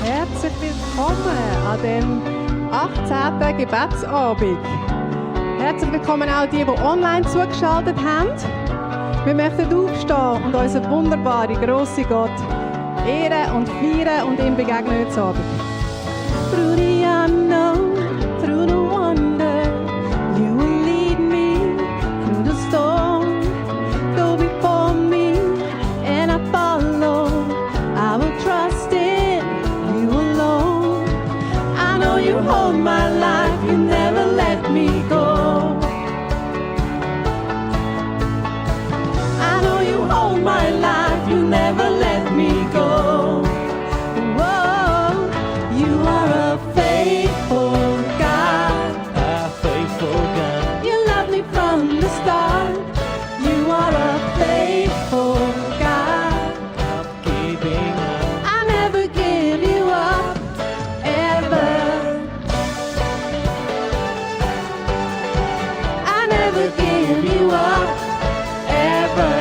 Herzlich willkommen an dem 18. Gebetsabend. Herzlich willkommen auch die online zugeschaltet haben. Wir möchten aufstehen und unseren wunderbaren, grossen Gott ehren und feiern und ihm begegnen heute Abend. Through the unknown, through the wonder, you will lead me through the storm. Go before me and I follow. I will trust in you alone. I know you hold my life, you never let me go. I know you hold my life, you never let me go. Whoa, you are a faithful God. A faithful God. You love me from the start. You are a faithful God. Not giving up. I never give you up, ever. I never give you up, ever.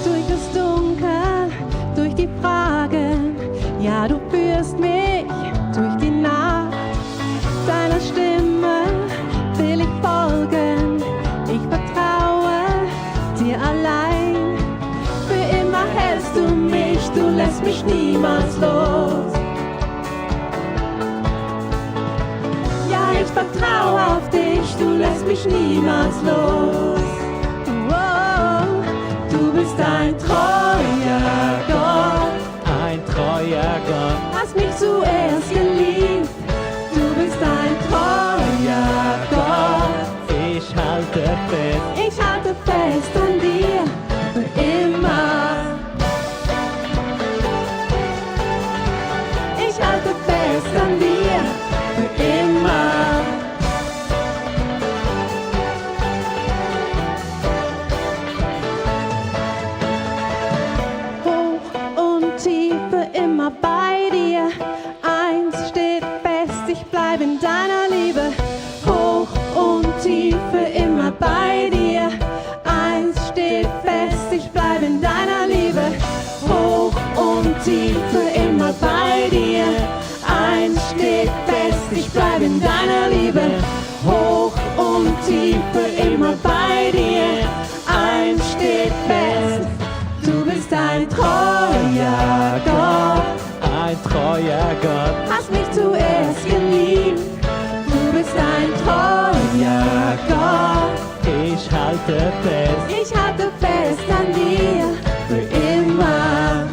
Durch das Dunkel, durch die Fragen, ja, du führst mich durch die Nacht. Deiner Stimme will ich folgen, ich vertraue dir allein. Für immer hältst du mich, du lässt mich niemals los. Ja, ich vertraue auf dich, du lässt mich niemals los. Wow, du bist ein treuer Gott, Ein treuer Gott. hast mich zuerst geliebt. Du bist ein treuer Gott, Ich halte fest. ich halte fest an dir für immer. Ich halte fest an dir für immer. Hoch und tief für immer bei dir. Eins steht fest, ich bleibe in deiner Liebe. Hoch und tief für immer bei dir. Eins steht fest, ich bleibe in deiner Liebe. Hoch und tief für immer bei dir. Eins steht fest, ich bleibe in deiner Liebe. Hoch und tief für immer bei dir. Eins steht fest, du bist ein treuer Gott. Ein treuer Gott. Hast mich zuerst geliebt. Du bist ein treuer Gott. Ich halte fest. Ich halte fest an dir für immer.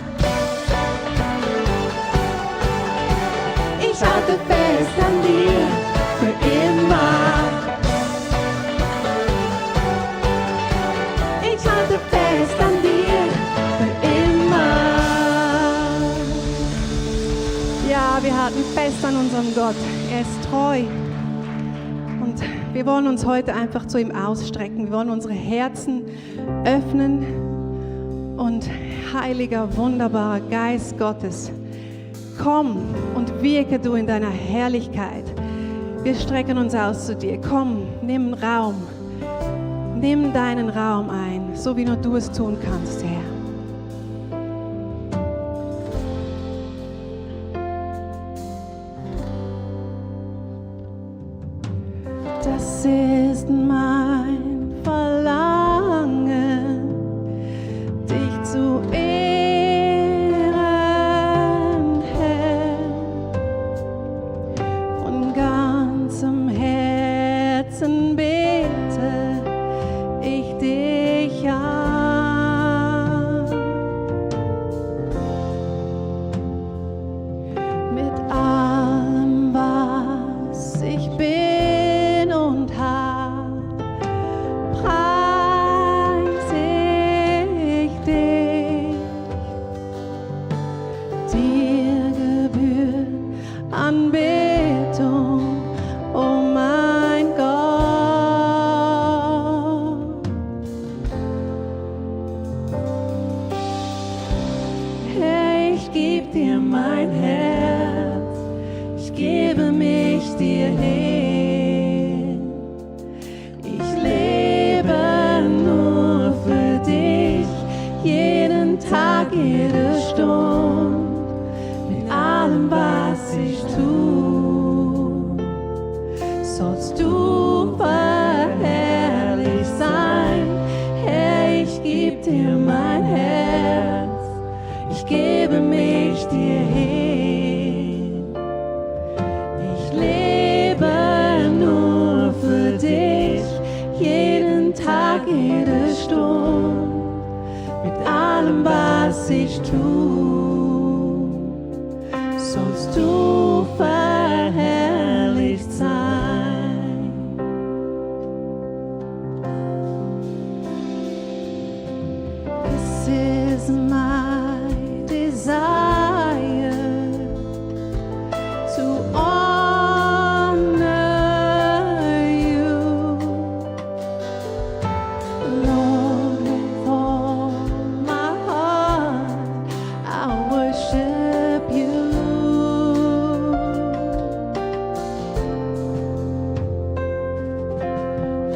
Ich halte fest an dir für immer. Ich halte fest an dir für immer. Ja, wir halten fest an unserem Gott. Er ist treu. Und wir wollen uns heute einfach zu ihm ausstrecken. Wir wollen unsere Herzen öffnen. Und heiliger, wunderbarer Geist Gottes, komm und wirke du in deiner Herrlichkeit. Wir strecken uns aus zu dir. Komm, nimm Raum. Nimm deinen Raum ein, so wie nur du es tun kannst, Herr. Das ist mein Verlangen, dich zu ehren, Herr. Von ganzem Herzen bete ich dich an. Mit allem, was ich bin und hab, sollst du verherrlicht sein. Herr, ich geb dir mein Herz, ich gebe mich dir hin. Ich lebe nur für dich, jeden Tag, jede Stunde, mit allem, was ich tu, sollst du verherrlicht sein. This is my desire to honor you, Lord, with all my heart I worship you.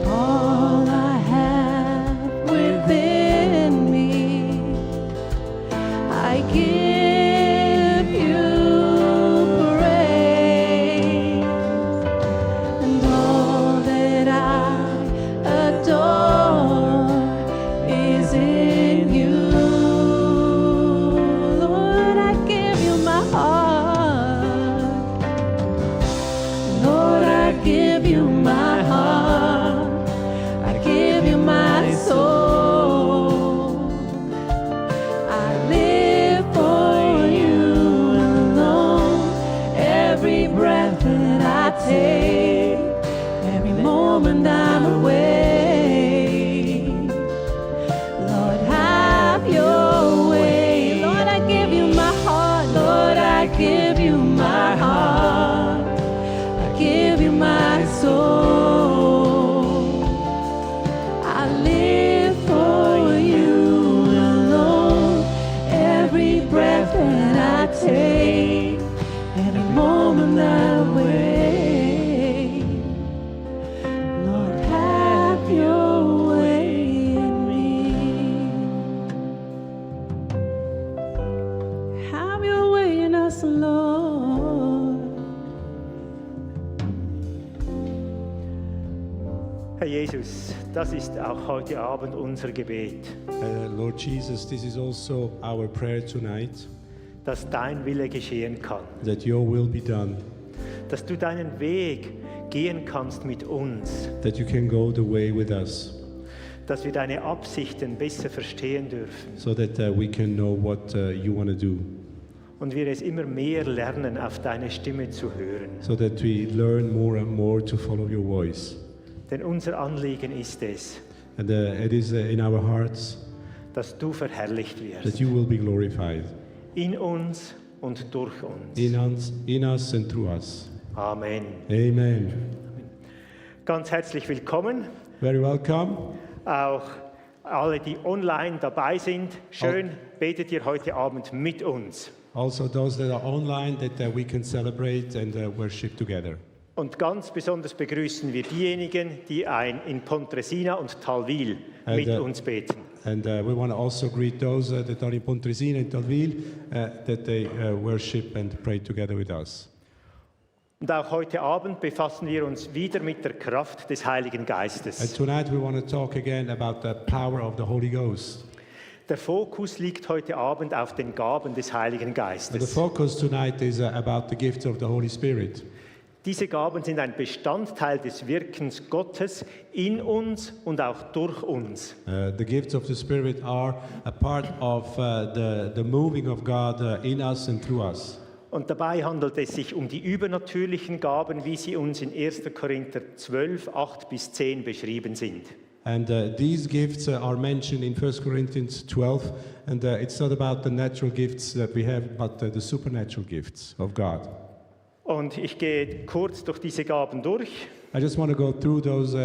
All I have within me, I give you praise, and all that I adore is in you. Lord, I give you my heart. Lord, I give you my heart. I give you my soul. I live for you alone. Every breath that I take, every moment I'm awake. Lord, have your way. Lord, I give you my heart. Lord, I give you my heart. I give you my soul. I live for you alone. Every breath that I take, every moment that I wait. Lord, have your way in me. Have your way in us, Lord. Herr Jesus, das ist auch heute Abend unser Gebet, Lord Jesus, this is also our prayer tonight, dass dein Wille geschehen kann, that your will be done, dass du deinen Weg gehen kannst mit uns, that you can go the way with us, dass wir deine Absichten besser verstehen dürfen so that we can know what you want to do, und wir es immer mehr lernen, auf deine Stimme zu hören. so that we learn more and more to follow your voice. Denn unser Anliegen ist es, And it is in our hearts dass du verherrlicht that wirst, you will be glorified in uns und durch uns. in us and through us. Amen. Amen. Ganz herzlich willkommen, Very welcome. auch alle, die online dabei sind. Schön betet ihr heute Abend mit uns. Also those that are online, that we can celebrate and worship together. Und ganz besonders begrüßen wir diejenigen, die in Pontresina und Talwil mit uns beten. And we want to also greet those that are in Pontresina and Talwil, that they worship and pray together with us. Und auch heute Abend befassen wir uns wieder mit der Kraft des Heiligen And Geistes. tonight we want to talk again about the power of the Holy Ghost. Der Fokus liegt heute Abend auf den Gaben des Heiligen And the Geistes. focus tonight is about the gifts of the Holy Spirit. Diese Gaben sind ein Bestandteil des Wirkens Gottes in uns und auch durch uns. The gifts of the Spirit are a part of the moving of God in us and through us. Und dabei handelt es sich um die übernatürlichen Gaben, wie sie uns in 1. Korinther 12, 8 bis 10 beschrieben sind. And these gifts are mentioned in 1 Corinthians 12, and it's not about the natural gifts that we have, but the supernatural gifts of God. Und ich gehe kurz durch diese Gaben durch. I just want to go through those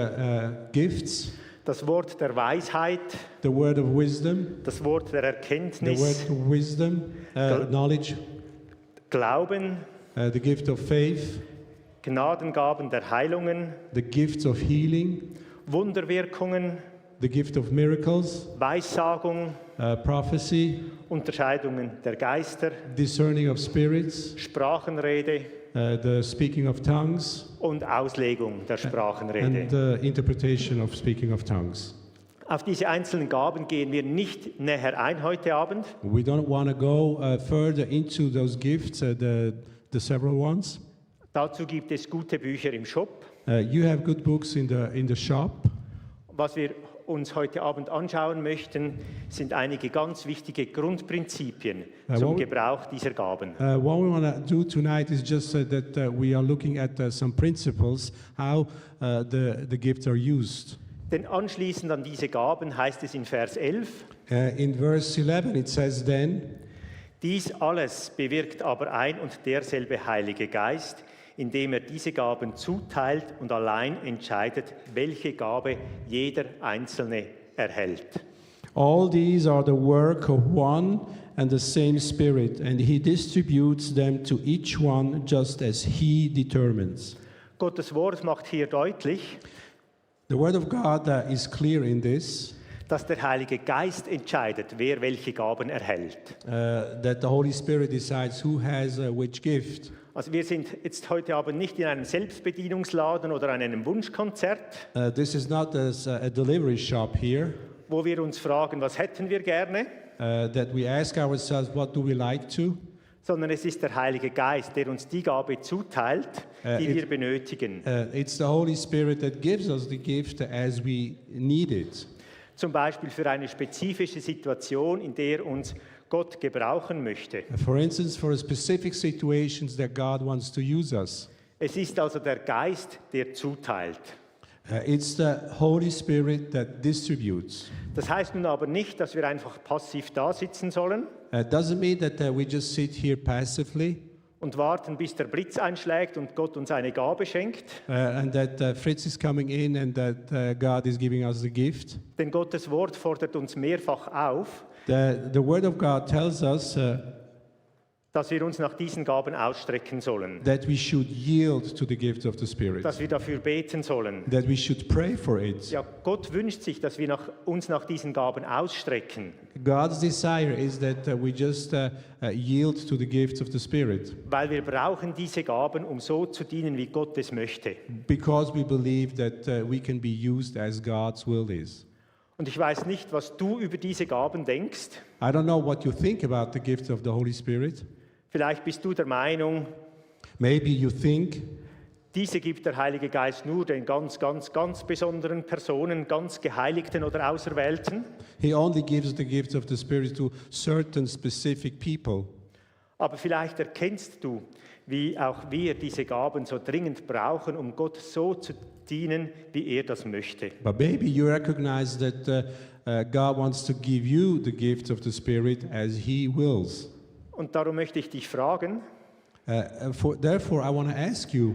gifts. Das Wort der Weisheit, The word of wisdom, das Wort der the word Erkenntnis, of wisdom, knowledge, Glauben, the gift of faith, Gnadengaben der Heilungen, the gifts of healing, Wunderwirkungen, the gift of miracles, Weissagung, prophecy, Unterscheidungen der Geister, discerning of spirits, Sprachenrede, the speaking of tongues, und Auslegung der Sprachenrede. and the interpretation of speaking of tongues. Auf diese einzelnen Gaben gehen wir nicht näher ein heute Abend. We don't want to go further into those gifts, the several ones. Dazu gibt es gute Bücher im Shop. You have good books in the shop. Was wir uns heute Abend anschauen möchten, sind einige ganz wichtige Grundprinzipien zum Gebrauch dieser Gaben. What we want to do tonight is just that we are looking at some principles, how the gifts are used. Denn anschließend an diese Gaben heißt es in Vers 11, In verse 11 it says then, dies alles bewirkt aber ein und derselbe Heilige Geist, indem er diese Gaben zuteilt und allein entscheidet, welche Gabe jeder Einzelne erhält. all these are the work of one and the same Spirit, and he distributes them to each one just as he determines. Gottes Wort macht hier deutlich, The word of God is clear in this, dass der Heilige Geist entscheidet, wer welche Gaben erhält. that the Holy Spirit decides who has which gift. Also wir sind jetzt heute Abend nicht in einem Selbstbedienungsladen oder an einem Wunschkonzert, This is not a delivery shop here, wo wir uns fragen, was hätten wir gerne, that we ask ourselves, what do we like to? sondern es ist der Heilige Geist, der uns die Gabe zuteilt, die wir benötigen. It's the Holy Spirit that gives us the gift as we need it. Zum Beispiel für eine spezifische Situation, in der uns Gott gebrauchen möchte. For instance, for specific situations that God wants to use us. Es ist also der Geist, der zuteilt. It's the Holy Spirit that distributes. Das heißt nun aber nicht, dass wir einfach passiv da sitzen sollen Doesn't mean that we just sit here passively und warten, bis der Blitz einschlägt und Gott uns eine Gabe schenkt. and that Fritz is coming in and that God is giving us the gift. Denn Gottes Wort fordert uns mehrfach auf, The Word of God tells us dass wir uns nach diesen Gaben ausstrecken sollen, that we should yield to the gift of the Spirit, dass wir dafür beten sollen. that we should pray for it. Ja, Gott wünscht sich, dass wir uns nach diesen Gaben ausstrecken, God's desire is that we just yield to the gifts of the Spirit weil wir brauchen diese Gaben, um so zu dienen, wie Gott es möchte. because we believe that we can be used as God's will is. Und ich weiß nicht, was du über diese Gaben denkst. I don't know what you think about the gift of the Holy Spirit. Vielleicht bist du der Meinung, Maybe you think diese gibt der Heilige Geist nur den ganz besonderen Personen, ganz Geheiligten oder Auserwählten. He only gives the gift of the Spirit to certain specific people. Aber vielleicht erkennst du, wie auch wir diese Gaben so dringend brauchen, um Gott so zu dienen, wie er das möchte. But maybe you recognize that God wants to give you the gift of the Spirit as He wills. Und darum möchte ich dich fragen, Therefore, I want to ask you,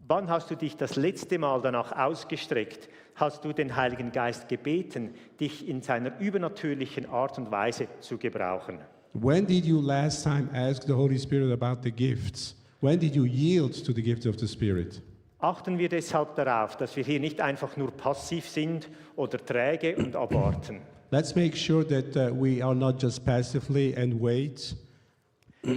wann hast du dich das letzte Mal danach ausgestreckt? Hast du den Heiligen Geist gebeten, dich in seiner übernatürlichen Art und Weise zu gebrauchen? when did you last time ask the Holy Spirit about the gifts? When did you yield to the gift of the Spirit? Achten wir deshalb darauf, dass wir hier nicht einfach nur passiv sind oder träge und abwarten. Let's make sure that we are not just passively and wait.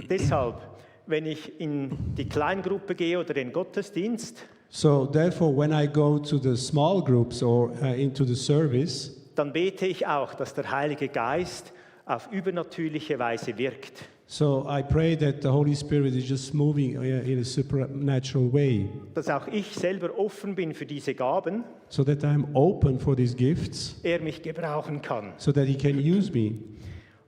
Deshalb, wenn ich in die Kleingruppe gehe oder den Gottesdienst, So therefore, when I go to the small groups or into the service, dann bete ich auch, dass der Heilige Geist auf übernatürliche Weise wirkt. so I pray that the Holy Spirit is just moving in a supernatural way, Dass auch ich selber offen bin für diese Gaben, so that I'm open for these gifts, er mich gebrauchen kann. so that He can use me.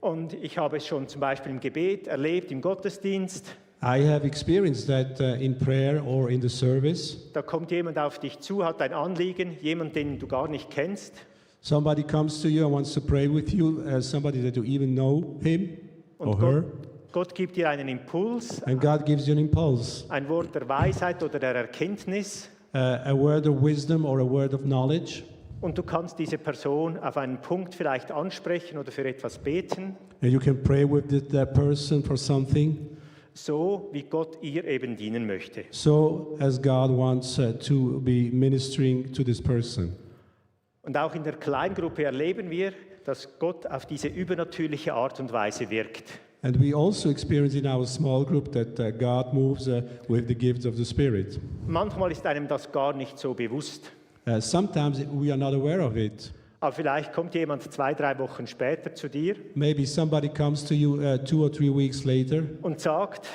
Und ich habe es schon zum Beispiel im Gebet erlebt, im Gottesdienst. I have experienced that in prayer or in the service. Da kommt jemand auf dich zu, hat ein Anliegen, jemand, den du gar nicht kennst. Somebody comes to you and wants to pray with you, somebody that you even know him or Und her, Gott gibt dir einen Impuls, and God gives you an impulse, ein Wort der Weisheit oder der Erkenntnis. a word of wisdom or a word of knowledge, Und du kannst diese Person auf einen Punkt vielleicht ansprechen oder für etwas beten, and you can pray with that person for something, so wie Gott ihr eben dienen möchte. so as God wants to be ministering to this person. Und auch in der Kleingruppe erleben wir, dass Gott auf diese übernatürliche Art und Weise wirkt. And we also experience in our small group that God moves with the gifts of the Spirit. Manchmal ist einem das gar nicht so bewusst. Sometimes we are not aware of it. Aber vielleicht kommt jemand 2-3 Wochen später zu dir Maybe somebody comes to you 2 or 3 weeks later und sagt,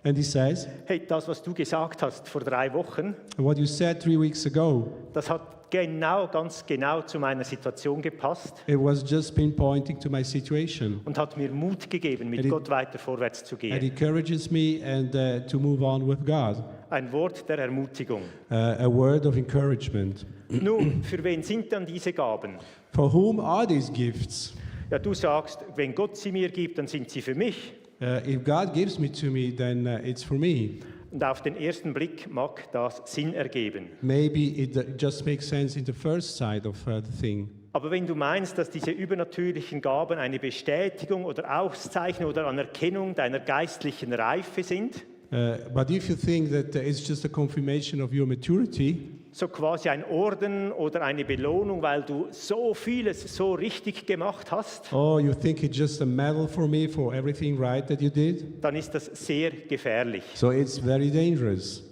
and he says, hey, das, was du gesagt hast vor 3 Wochen, what you said 3 weeks ago, das hat ganz genau zu meiner Situation gepasst it was just pinpointing to my situation. und hat mir Mut gegeben, mit And it- Gott weiter vorwärts zu It gehen. encourages me and to move on with God. Ein Wort der Ermutigung. A word of encouragement. Nun, für wen sind dann diese Gaben? For whom are these gifts? Ja, du sagst, wenn Gott sie mir gibt, dann sind sie für mich. If God gives me to me, then it's for me. Und auf den ersten Blick mag das Sinn ergeben. Maybe it just makes sense in the first side of the thing. Aber wenn du meinst, dass diese übernatürlichen Gaben eine Bestätigung oder Auszeichnung oder Anerkennung deiner geistlichen Reife sind, But if you think that it's just a confirmation of your maturity, so quasi ein Orden oder eine Belohnung, weil du so vieles so richtig gemacht hast, or you think it's just a medal for me for everything right that you did, dann ist das sehr gefährlich. so it's very dangerous.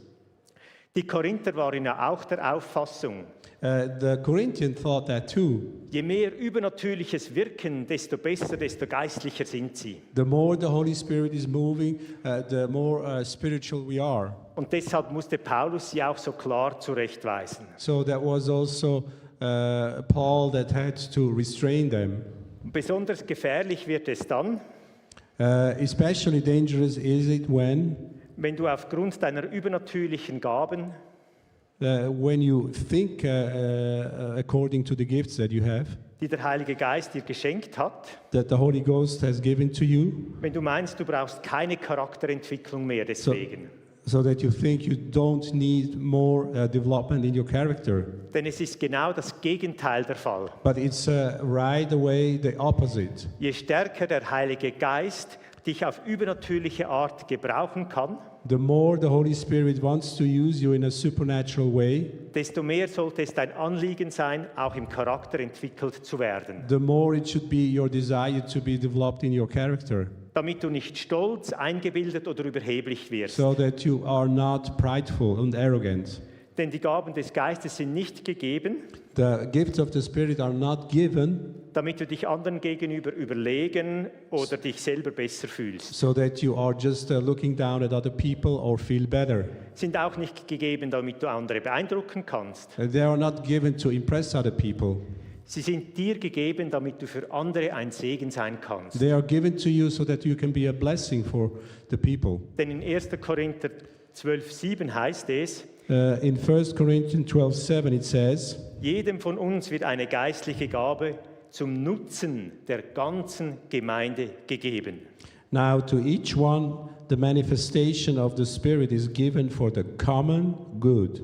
Die Korinther waren ja auch der Auffassung, The Corinthians thought that too. je mehr übernatürliches Wirken, desto besser, desto geistlicher sind sie. The more the Holy Spirit is moving, the more spiritual we are. Und deshalb musste Paulus sie auch so klar zurechtweisen. So that was also Paul that had to restrain them. Und besonders gefährlich wird es dann, Especially dangerous is it wenn du aufgrund deiner übernatürlichen Gaben when you think according to the gifts that you have, die der Heilige Geist dir geschenkt hat, that the Holy Ghost has given to you, wenn du meinst, du brauchst keine Charakterentwicklung mehr deswegen. so that you think you don't need more development in your character. Denn es ist genau das Gegenteil der Fall. But it's right away the opposite. Je stärker der Heilige Geist dich auf übernatürliche Art gebrauchen kann, The more the Holy Spirit wants to use you in a supernatural way, desto mehr sollte es dein Anliegen sein, auch im Charakter entwickelt zu werden. the more it should be your desire to be developed in your character, Damit du nicht stolz, eingebildet oder überheblich wirst. so that you are not prideful and arrogant. Denn die Gaben des Geistes sind nicht gegeben, The gifts of the Spirit are not given damit du dich anderen gegenüber überlegen oder dich selber besser fühlst. so that you are just looking down at other people or feel better. Sind auch nicht gegeben, damit du andere beeindrucken kannst. They are not given to impress other people. Sie sind dir gegeben, damit du für andere ein Segen sein kannst. They are given to you so that you can be a blessing for the people. Denn in 1. Korinther 12,7 heißt es, In 1 Corinthians 12:7 it says, jedem von uns wird eine geistliche Gabe zum Nutzen der ganzen Gemeinde gegeben. now to each one the manifestation of the Spirit is given for the common good.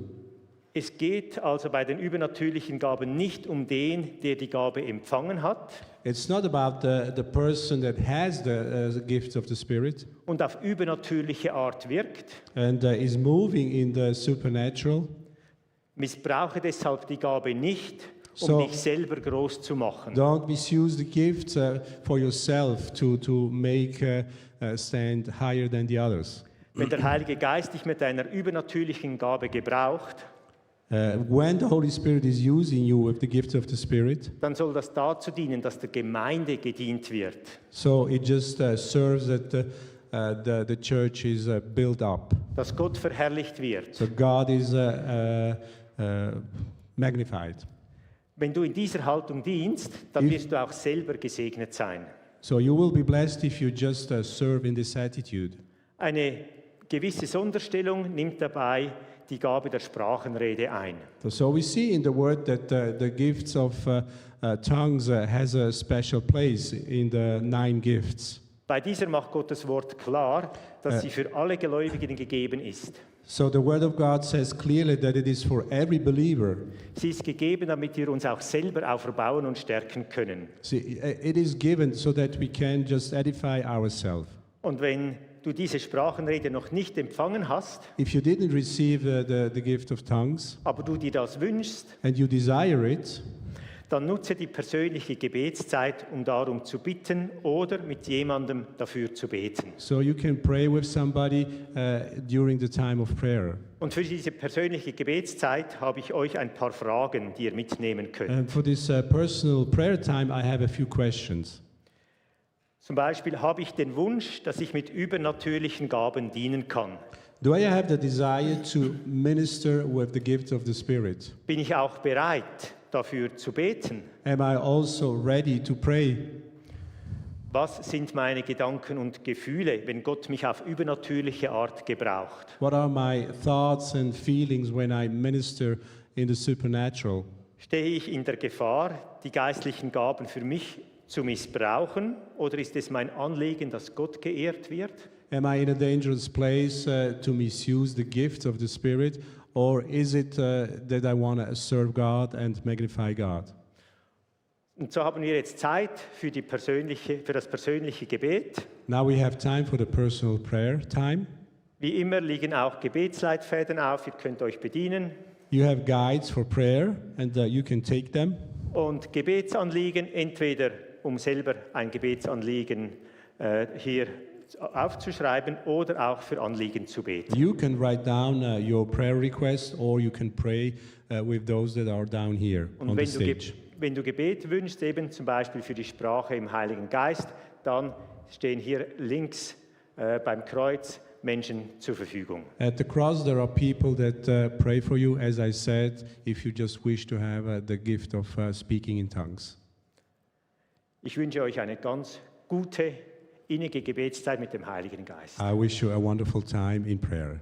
Es geht also bei den übernatürlichen Gaben nicht um den, der die Gabe empfangen hat It's not about the person that has the gifts of the Spirit und auf übernatürliche Art wirkt. and is moving in the supernatural. Missbrauche deshalb die Gabe nicht, um So- dich selber groß zu machen. Don't misuse the gifts for yourself to make stand higher than the others. Wenn der Heilige Geist dich mit deiner übernatürlichen Gabe gebraucht, When the Holy Spirit is using you with the gifts of the Spirit, dann soll das dazu dienen, dass der Gemeinde gedient wird. so it just serves that the church is built up. Dass Gott verherrlicht wird. So God is magnified. Wenn du in dieser Haltung dienst, dann If- wirst du auch selber gesegnet sein. So you will be blessed if you just serve in this attitude. Eine gewisse Sonderstellung nimmt dabei die Gabe der Sprachenrede ein. So we see in the word that the gifts of tongues has a special place in the 9 gifts. Bei dieser macht Gottes Wort klar, dass sie für alle Gläubigen gegeben ist. So the word of God says clearly that it is for every believer. Sie ist gegeben, damit wir uns auch selber auferbauen und stärken können. See, it is given so that we can just edify ourselves. Und wenn du diese Sprachenrede noch nicht empfangen hast, If you didn't receive the gift of tongues aber du dir das wünschst, and you desire it, dann nutze die persönliche Gebetszeit, um darum zu bitten oder mit jemandem dafür zu beten. So you can pray with somebody during the time of prayer. Und für diese persönliche Gebetszeit habe ich euch ein paar Fragen, die ihr mitnehmen könnt. And for this personal prayer time, I have a few questions. Zum Beispiel habe ich den Wunsch, dass ich mit übernatürlichen Gaben dienen kann. Do I have the desire to minister with the gift of the Spirit? Bin ich auch bereit, dafür zu beten? Am I also ready to pray? Was sind meine Gedanken und Gefühle, wenn Gott mich auf übernatürliche Art gebraucht? What are my thoughts and feelings when I minister in the supernatural? Stehe ich in der Gefahr, die geistlichen Gaben für mich zu missbrauchen, oder ist es mein Anliegen, dass Gott geehrt wird? Am I in a dangerous place to misuse the gift of the Spirit, or is it that I want to serve God and magnify God? Und so haben wir jetzt Zeit für das persönliche Gebet. Now we have time for the personal prayer time. Wie immer liegen auch Gebetsleitfäden auf, ihr könnt euch bedienen. You have guides for prayer, and you can take them. Und Gebetsanliegen, entweder um selber ein Gebetsanliegen hier aufzuschreiben oder auch für Anliegen zu beten. You can write down your prayer request, or you can pray with those that are down here Und on the stage. wenn du Gebet wünschst, eben zum Beispiel für die Sprache im Heiligen Geist, dann stehen hier links beim Kreuz Menschen zur Verfügung. At the cross, there are people that pray for you, as I said, if you just wish to have the gift of speaking in tongues. Ich wünsche euch eine ganz gute, innige Gebetszeit mit dem Heiligen Geist. I wish you a wonderful time in prayer.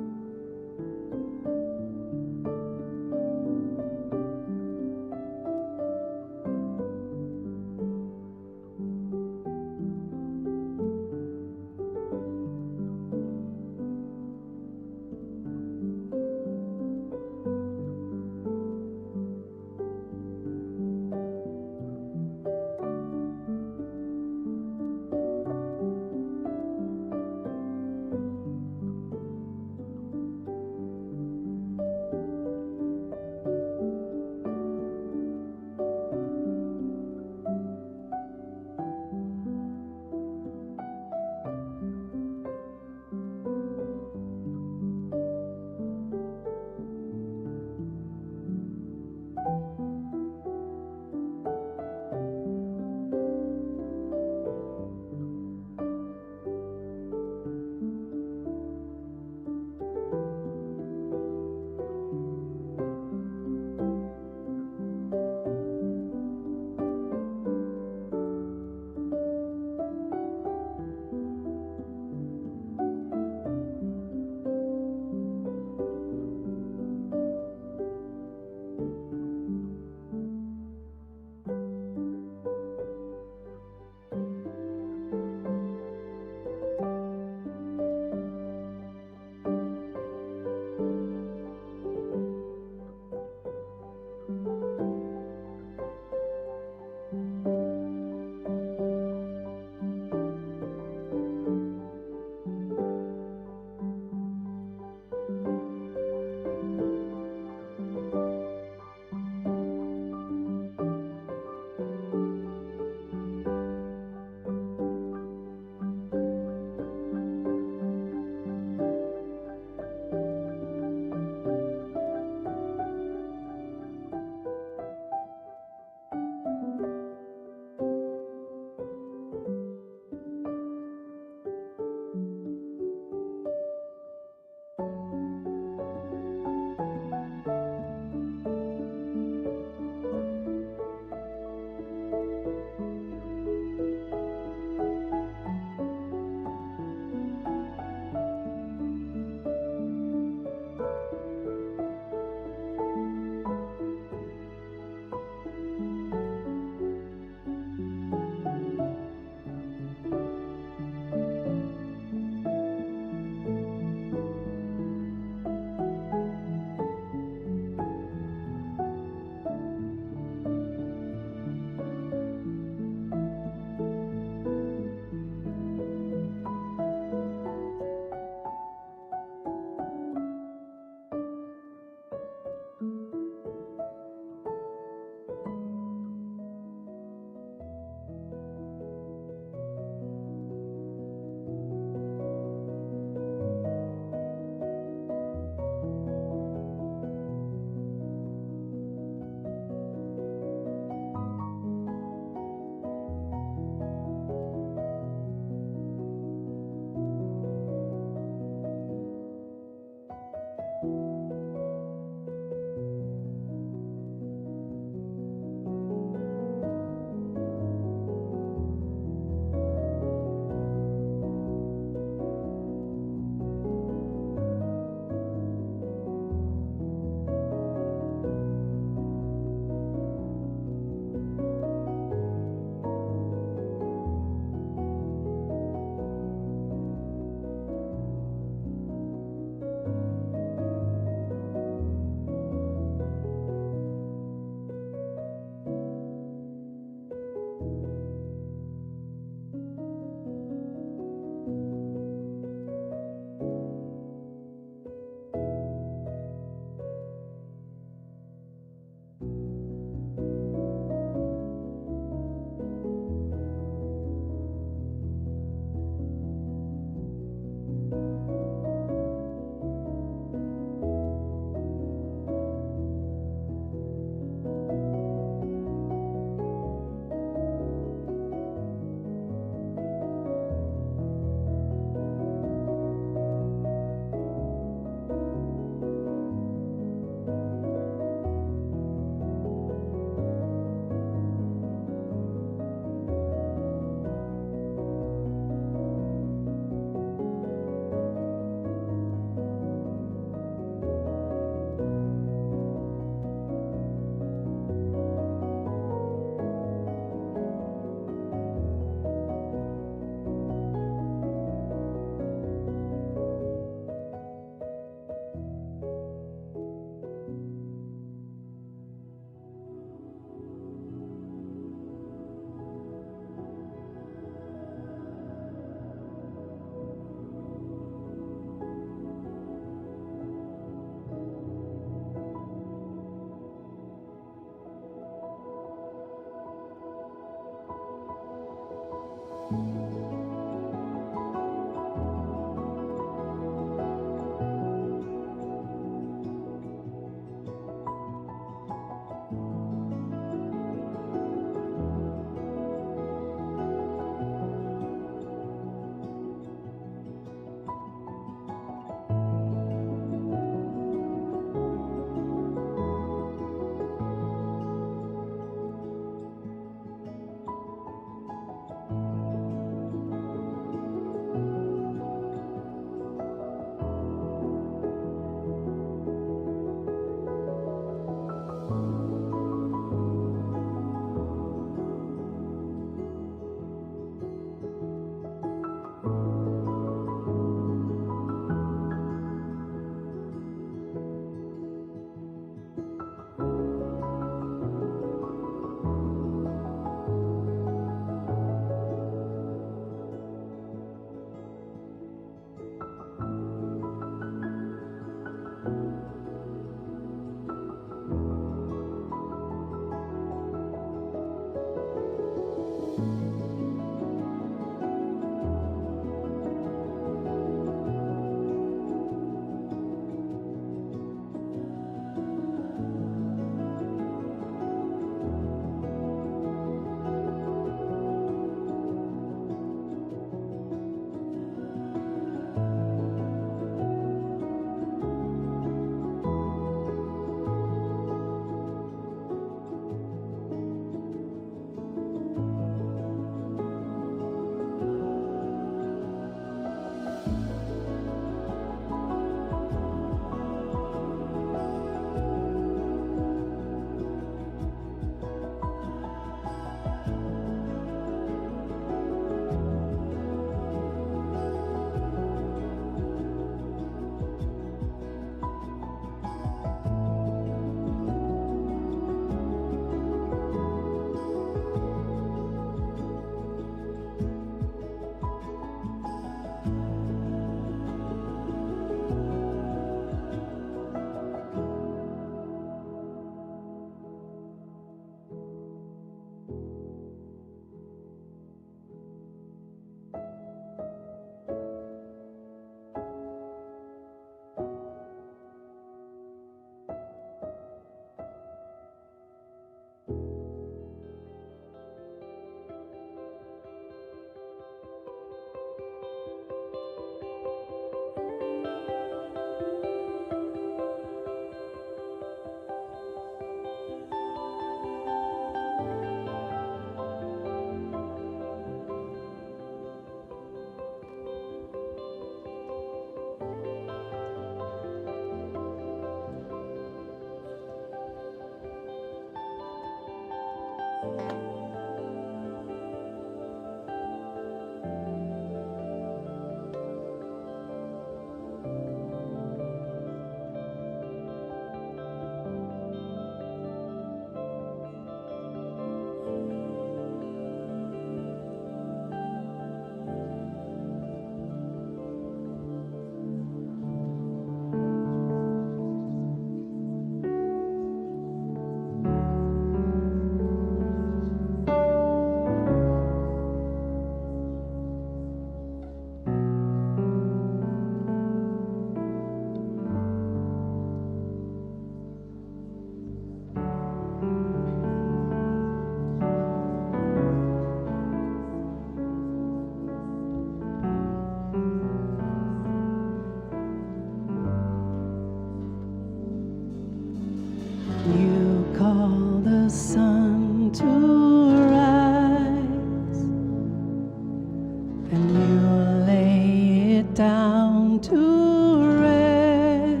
come to rest.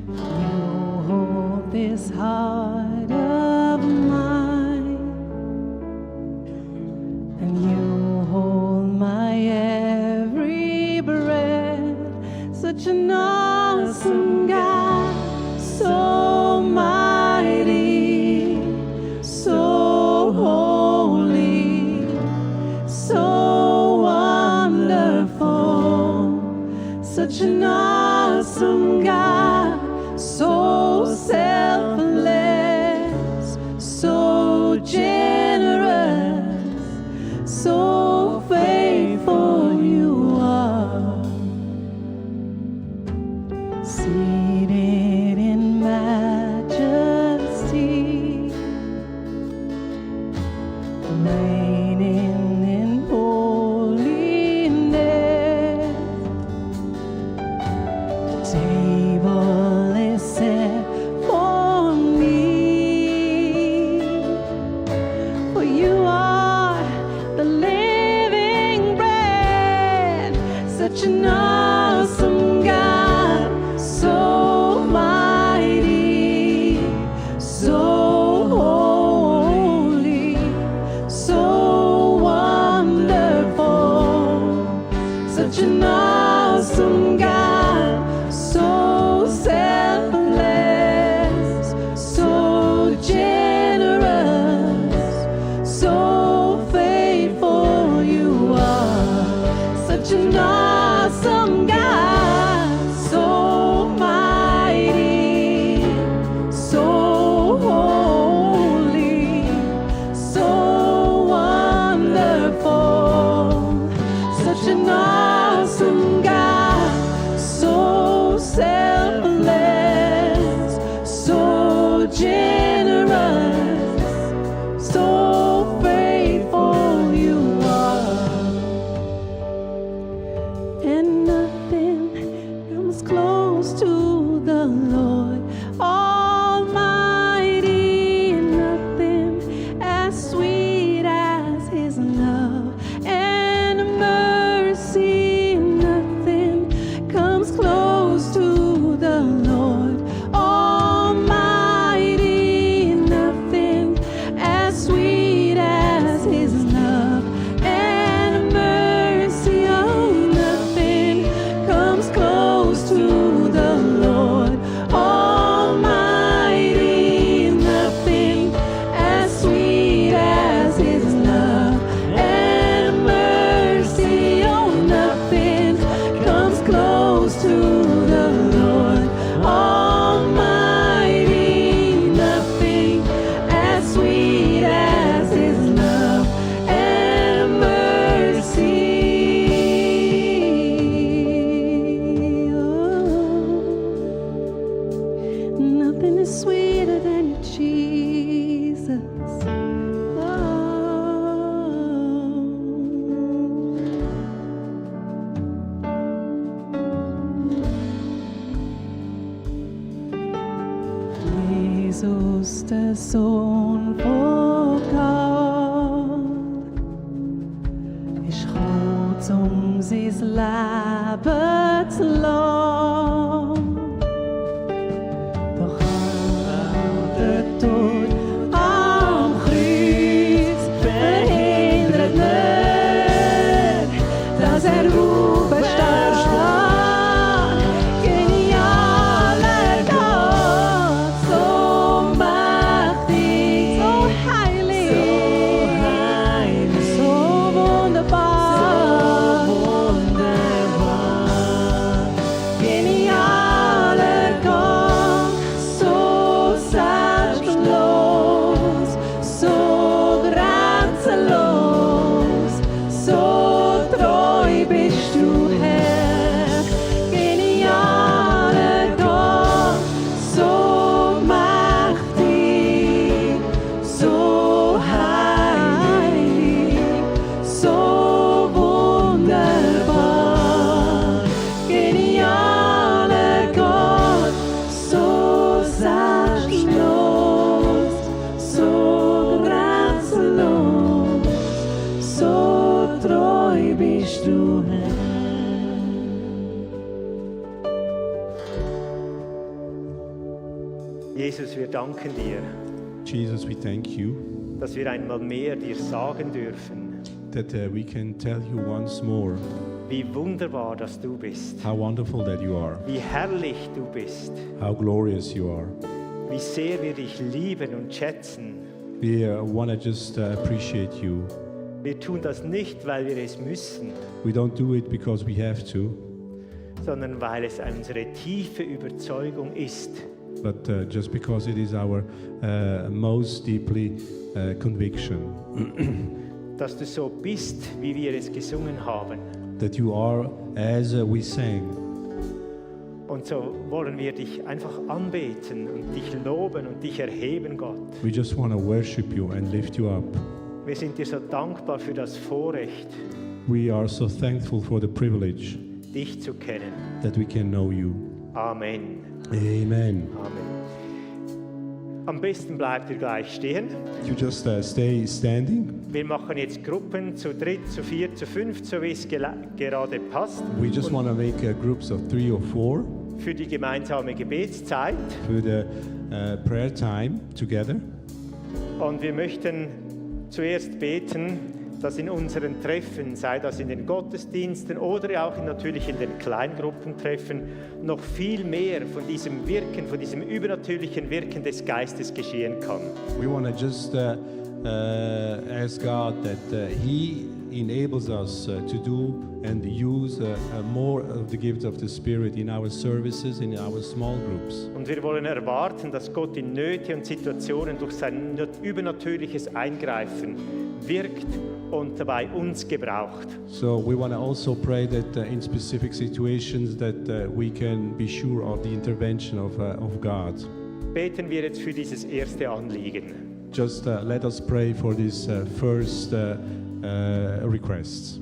You hold this heart of mine, and you hold my every breath. Such an awesome God, so mighty, so holy, so wonderful. Such an awesome God, so selfless, so generous, so faithful you are. Seated in majesty, reigning in holiness. The table is set for me, for you are the living bread. Such an awesome God, so mighty, so holy, so wonderful. Such an awesome God, so selfless, so generous, so faithful you are. Such an awesome God, so mighty, so holy, so wonderful. Such an awesome God, so selfless, so generous, so faithful you are. And nothing comes close to the Lord Almighty. Nothing as sweet as His love and mercy. Nothing comes close to the Lord Almighty. Nothing as sweet as His love and mercy. Oh, nothing comes close to the Lord Almighty. Nothing as sweet as His love and mercy. Oh, nothing comes close to the Lord Almighty. Nothing as sweet as His love and mercy. Oh, nothing is sweeter than you, Jesus. Oh. Jesus, der Sohn von Gott, ist gekommen, sein Leben zu lassen. Doch auch der Tod am Kreuz verhindert nicht, dass aufersteht. Genialer Gott, so mächtig, so heilig, so wunderbar, Genialer Gott, so selbstlos, so grenzenlos, so treu bist du, Herr. Genialer Gott, so mächtig, so heilig, so wunderbar. Genialer Gott, so selbstlos, so grenzenlos, so treu bist du, Herr. Jesus, wir danken dir, Jesus, we thank you dass wir einmal mehr dir sagen dürfen, that we can tell you once more wie wunderbar, dass du bist, how wonderful that you are, wie herrlich du bist, how glorious you are. wie sehr wir dich lieben und schätzen. We want to just appreciate you. Wir tun das nicht, weil wir es müssen, We don't do it because we have to, sondern weil es unsere tiefe Überzeugung ist, but just because it is our most deeply conviction dass du so bist, wie wir es gesungen haben. that you are as we sang. Und so wollen wir dich einfach anbeten und dich loben und dich erheben, Gott. We just want to worship you and lift you up. Wir sind dir so dankbar für das Vorrecht, We are so thankful for the privilege dich zu kennen. that we can know you. Amen. Amen. Amen. Am besten bleibt ihr gleich stehen. You just stay standing. Wir machen jetzt Gruppen zu dritt, zu vier, zu fünf, so wie es gerade passt. We just want to make groups of 3 or 4 Für die gemeinsame Gebetszeit. for the prayer time together. Und wir möchten zuerst beten, dass in unseren Treffen, sei das in den Gottesdiensten oder auch natürlich in den Kleingruppentreffen, noch viel mehr von diesem Wirken, von diesem übernatürlichen Wirken des Geistes geschehen kann. We want to just ask God that He enables us to do and use more of the gifts of the Spirit in our services, in our small groups. Und wir wollen erwarten, dass Gott in Nöte und Situationen durch sein übernatürliches Eingreifen wirkt und dabei uns gebraucht. So we want to also pray that in specific situations that we can be sure of the intervention of God. Beten wir jetzt für dieses erste Anliegen. Just let us pray for these first requests.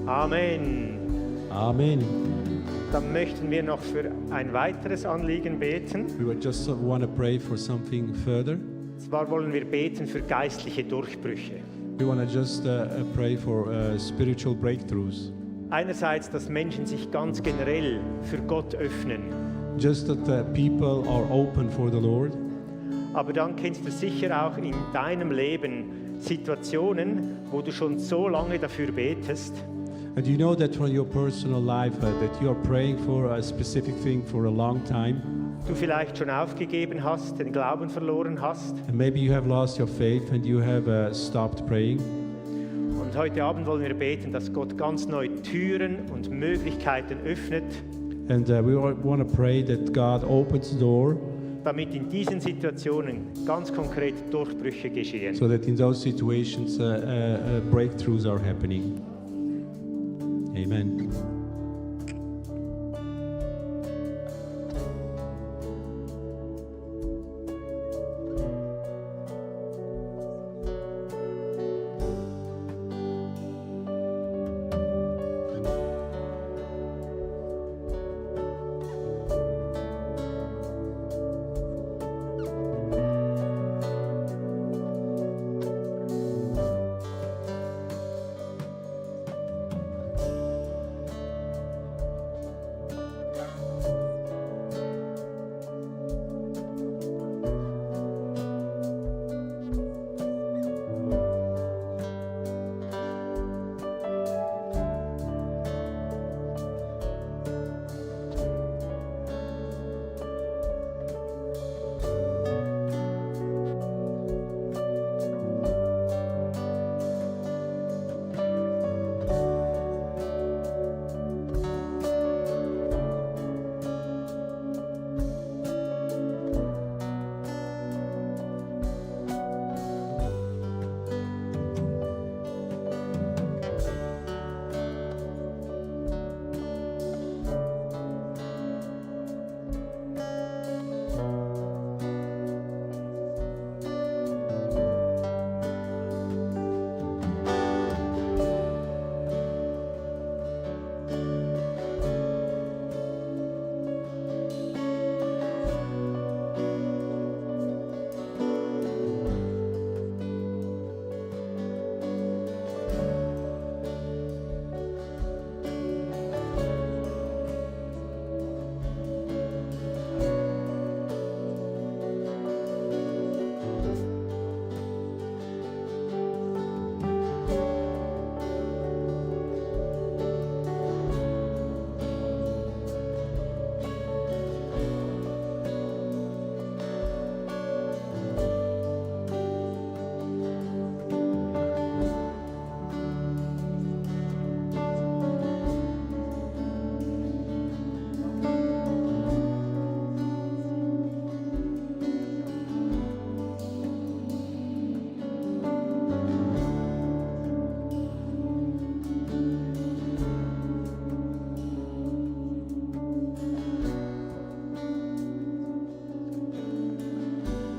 Amen. Amen. Dann möchten wir noch für ein weiteres Anliegen beten. We would just want to pray for something further. Und zwar wollen wir beten für geistliche Durchbrüche. We want to just pray for spiritual breakthroughs. Einerseits, dass Menschen sich ganz generell für Gott öffnen. Just that people are open for the Lord. Aber dann kennst du sicher auch in deinem Leben Situationen, wo du schon so lange dafür betest, And you know that from your personal life that you are praying for a specific thing for a long time. du vielleicht schon aufgegeben hast, den Glauben verloren hast. And maybe you have lost your faith and you have stopped praying. Und heute Abend wollen wir beten, dass Gott ganz neu Türen und Möglichkeiten öffnet, And we want to pray that God opens the door damit in diesen Situationen ganz konkret Durchbrüche geschehen. so that in those situations breakthroughs are happening. Amen.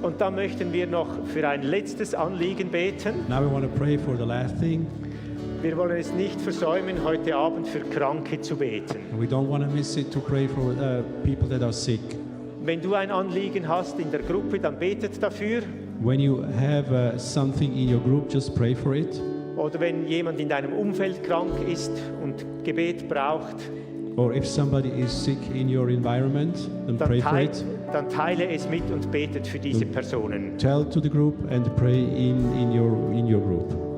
Und dann möchten wir noch für ein letztes Anliegen beten. Now we want to pray for the last thing. Wir wollen es nicht versäumen, heute Abend für Kranke zu beten. And we don't want to miss it to pray for people that are sick. Wenn du ein Anliegen hast in der Gruppe, dann betet dafür. When you have something in your group, just pray for it. Oder wenn jemand in deinem Umfeld krank ist und Gebet braucht, Or if somebody is sick in your environment, then pray for it. dann teile es mit und betet für diese Personen. Tell to the group and pray in your group.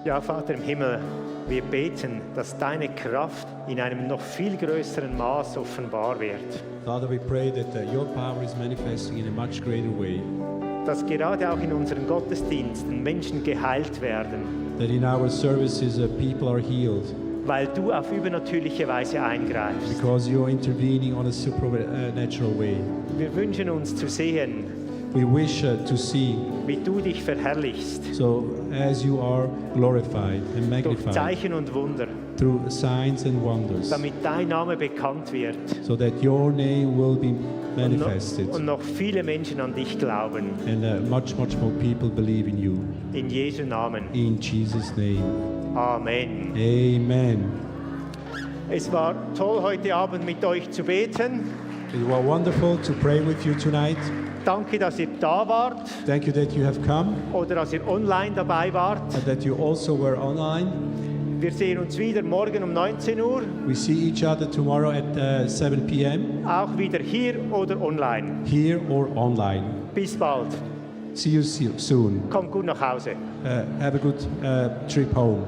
Ja, Vater im Himmel, wir beten, dass deine Kraft in einem noch viel größeren Maß offenbar wird. Father, we pray that your power is manifesting in a much greater way. Dass gerade auch in unseren Gottesdiensten Menschen geheilt werden, That in our services people are healed weil du auf übernatürliche Weise eingreifst. because you're intervening on a supernatural way. Wir wünschen uns zu sehen, We wish to see, wie du dich verherrlichst so as you are glorified and durch magnified Zeichen und Wunder, through signs and wonders, damit dein Name bekannt wird so that your name will be manifested und noch viele Menschen an dich glauben. and much more people believe in you. In Jesu Namen. In Jesus' name, Amen. amen. Es war toll, heute Abend mit euch zu beten. It was wonderful to pray with you tonight. Danke, dass ihr da wart Thank you that you have come oder dass ihr online dabei wart. and that you also were online. Wir sehen uns wieder morgen um 19 Uhr, We see each other tomorrow at 7 p.m. auch wieder hier oder online. here or online. Bis bald. See you soon. Kommt gut nach Hause. Have a good trip home.